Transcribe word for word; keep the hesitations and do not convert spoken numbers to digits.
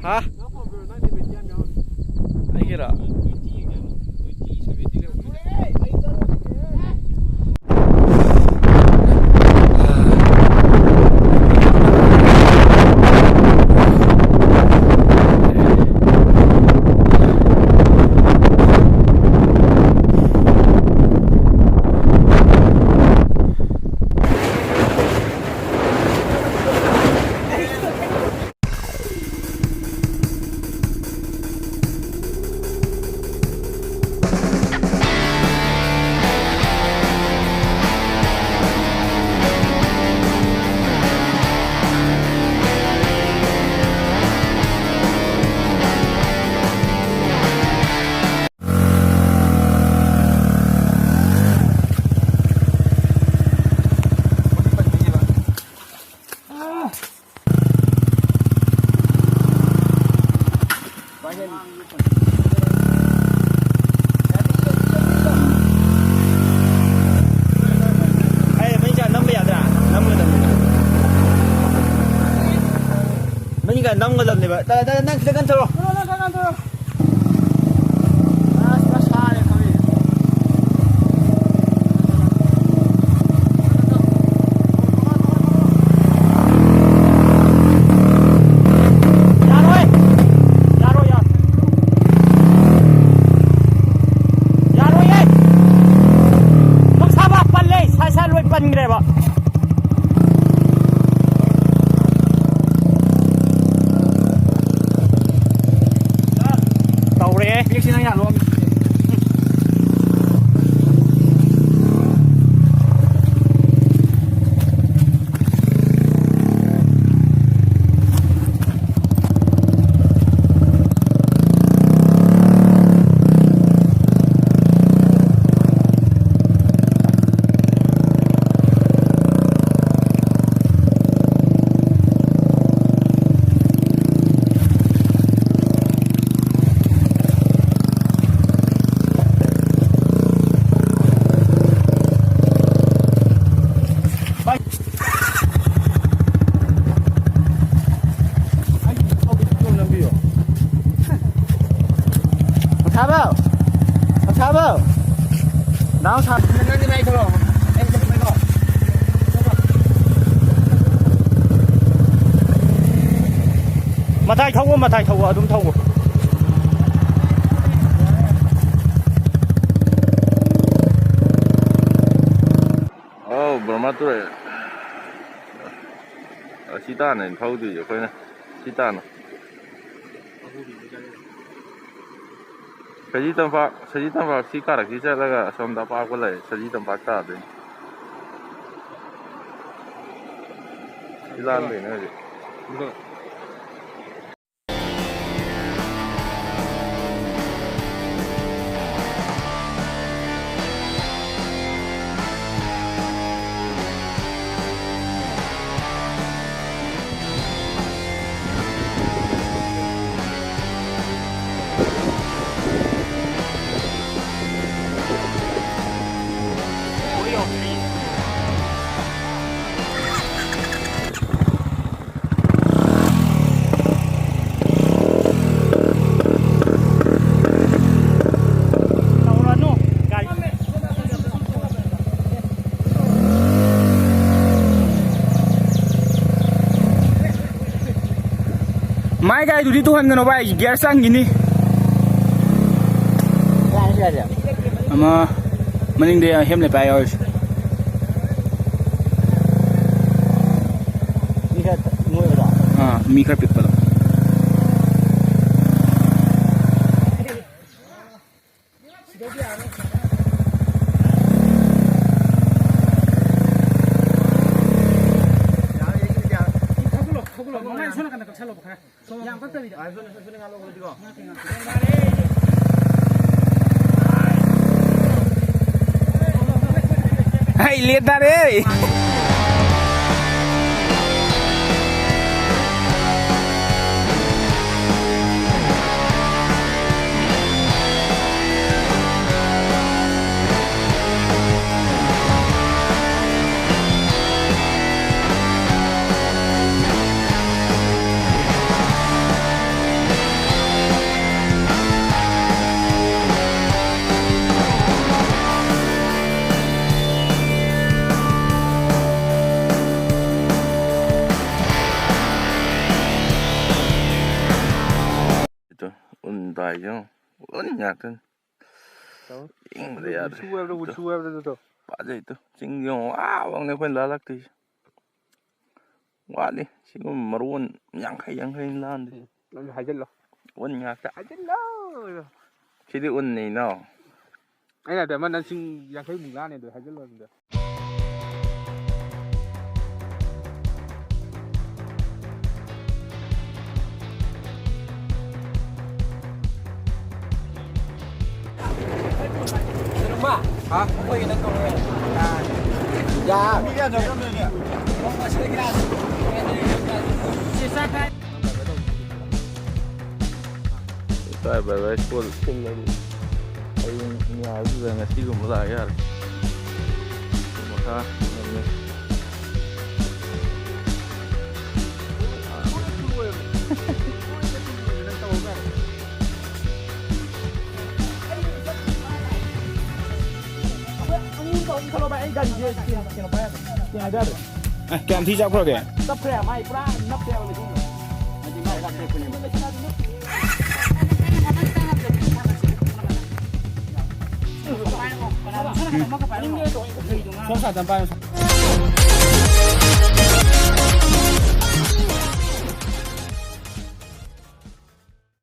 ꯍꯥ? ꯑꯩꯒꯤꯔꯣ? ꯑꯩ ꯃꯅꯤꯡ ꯆꯪ ꯅꯝꯕ ꯌꯥꯗ꯭ꯔꯥ? ꯅꯝꯒꯗꯕꯅꯦ꯫ ꯃꯅꯤꯡ ꯀꯥꯏ ꯅꯝꯒꯗꯕꯅꯦꯕ꯫ ꯇ-, ꯇ-, ꯅꯪ ꯈꯤꯇꯪ ꯀꯟ ꯊꯧꯔꯣ꯫ ꯌꯥꯔꯣꯏ꯫ ꯌꯥꯔꯣꯏ, ꯌꯥꯔꯣꯏ꯫ ꯌꯥꯔꯣꯏꯌꯦ꯫ ꯅꯨꯡꯁꯥꯕ ꯄꯜꯂꯦ꯫ ꯁꯥꯏ ꯁꯥꯏ ꯂꯣꯏ ꯄꯟꯈ꯭ꯔꯦꯕ꯫ ꯇꯧꯔꯦ꯫ ꯕ꯭ꯔꯦꯛꯁꯤ ꯅꯪ ꯌꯥꯜꯂꯣ꯫ ꯅꯪ ꯁꯥ-, ꯅꯪꯗꯤ ꯃꯌꯥꯏ ꯊꯧꯔꯛꯑꯣ꯫ ꯑꯩ ꯆꯠꯂꯦꯀꯣ꯫ ꯃꯇꯥꯏ ꯊꯧꯋꯣ, ꯃꯇꯥꯏ ꯊꯧꯋꯣ, ꯑꯗꯨꯝ ꯊꯧꯋꯣ꯫ ꯑꯧ, ꯕ꯭ꯔꯍꯃ ꯇꯨꯔꯦꯜ꯫ ꯑꯁꯤ ꯇꯥꯟꯅ ꯑꯩꯅ ꯊꯧꯗꯣꯏꯁꯦ ꯑꯩꯈꯣꯏꯅ꯫ ꯁꯤ ꯇꯥꯟꯅ꯫ ꯁꯖꯤ ꯇꯝꯄꯥꯛ, ꯁꯖꯤ ꯇꯝꯄꯥꯛ ꯁꯤ ꯀꯥꯔꯛꯁꯤ ꯆꯠꯂꯒ ꯑꯁꯣꯝꯗ ꯑꯄꯥꯛꯄ ꯂꯩ, ꯁꯖꯤ ꯇꯝꯄꯥꯛ ꯇꯥꯗꯣꯏꯅꯤ꯫ ꯁꯤ ꯂꯥꯟꯗꯣꯏꯅꯦ ꯍꯧꯖꯤꯛ꯫ ꯇꯧꯔꯅꯨ, ꯒꯥꯔꯤ꯫ ꯃꯥꯏ ꯒꯥꯔꯤꯗꯨꯗꯤ ꯇꯨꯍꯟꯒꯅꯣ ꯚꯥꯏ, ꯒꯤꯌꯔ ꯆꯪꯈꯤꯅꯤ꯫ ꯑꯃ ꯃꯅꯤꯡꯗ ꯍꯦꯝꯂꯦꯠ ꯄꯥꯏ ꯌꯥꯎꯔꯤꯁꯦ꯫ ꯃꯤ ꯈꯔ ꯅꯣꯏꯕꯗꯣ? ꯑꯥ, ꯃꯤ ꯈꯔ ꯄꯤꯛꯄꯗꯣ꯫ ꯌꯥꯔꯦ, ꯌꯥꯔꯦ, ꯌꯥꯔꯦ꯫ ꯊꯧꯒꯠꯂꯣ, ꯊꯧꯒꯠꯂꯣ꯫ ꯃꯃꯥꯏ ꯁꯣꯝ ꯅꯥꯀꯟꯗ ꯀꯛꯁꯜꯂꯣ ꯈꯔ꯫ ꯌꯥꯝ ꯀꯛꯇꯕꯤꯗ꯫ ꯍꯩ, ꯂꯦꯟ ꯇꯥꯔꯦ꯫ ꯇꯥꯏꯁꯦ ꯌꯦꯡꯉꯣ꯫ ꯎꯟ ꯉꯥꯛꯇꯅꯤ꯫ ꯇꯧ꯫ ꯏꯪꯕꯗ ꯌꯥꯗ꯭ꯔꯦ꯫ ꯎꯠꯁꯨ ꯍꯥꯏꯕ꯭ꯔꯥ, ꯎꯠꯁꯨ ꯍꯥꯏꯕ꯭ꯔꯥ ꯑꯗꯨꯗꯣ? ꯐꯖꯩꯗꯣ꯫ ꯆꯤꯡ ꯌꯦꯡꯉꯣ, ꯑꯥ ꯐꯥꯎꯅꯦ ꯑꯩꯈꯣꯏꯅ ꯂꯥꯜꯂꯛꯇꯣꯏꯁꯦ꯫ ꯋꯥꯠꯂꯤ꯫ ꯁꯤꯒꯨꯝꯕ ꯃꯔꯣꯟ ꯌꯥꯡꯈꯩ, ꯌꯥꯡꯈꯩ ꯂꯥꯟꯗꯦ꯫ ꯎꯝ, ꯅꯪꯁꯨ ꯍꯥꯏꯖꯤꯜꯂꯣ꯫ ꯎꯟ ꯉꯥꯛꯇ꯫ ꯍꯥꯏꯖꯤꯜꯂꯣ꯫ ꯁꯤꯗꯤ ꯎꯟꯅꯤ, ꯏꯅꯥꯎ꯫ ꯑꯩꯅ ꯍꯥꯏꯕꯗꯤ ꯑꯃ ꯅꯪ ꯆꯤꯡ ꯌꯥꯡꯈꯩꯃꯨꯛ ꯂꯥꯟꯅꯤ ꯑꯗꯨ ꯍꯥꯏꯖꯤꯜꯂꯣ ꯑꯗꯨꯗ꯫ ꯏꯀꯥꯏ ꯕꯥꯏ ꯕꯥꯏ ꯁ꯭ꯀꯨꯜ ꯊꯤꯜꯂꯗꯤ ꯍꯌꯦꯡ ꯃꯤꯌꯥꯗꯨꯗ ꯉꯁꯤꯒꯨꯝꯕ ꯂꯥꯛ ꯌꯥꯔꯦ꯫ ꯃꯈꯥ ꯉꯝꯃꯦ꯫ ꯑꯦ, ꯀꯌꯥꯝ ꯊꯤ ꯆꯥꯎꯈ꯭ꯔꯒꯦ? ꯆꯞꯈ꯭ꯔꯦ, ꯃꯥꯏ ꯄꯨꯔꯥ ꯅꯞꯄꯦ ꯍꯥꯏꯕ ꯂꯩꯈꯣꯝꯗꯣ꯫ ꯁꯣꯝ ꯁꯥꯏꯗ ꯑꯝ ꯄꯥꯏꯌꯣ꯫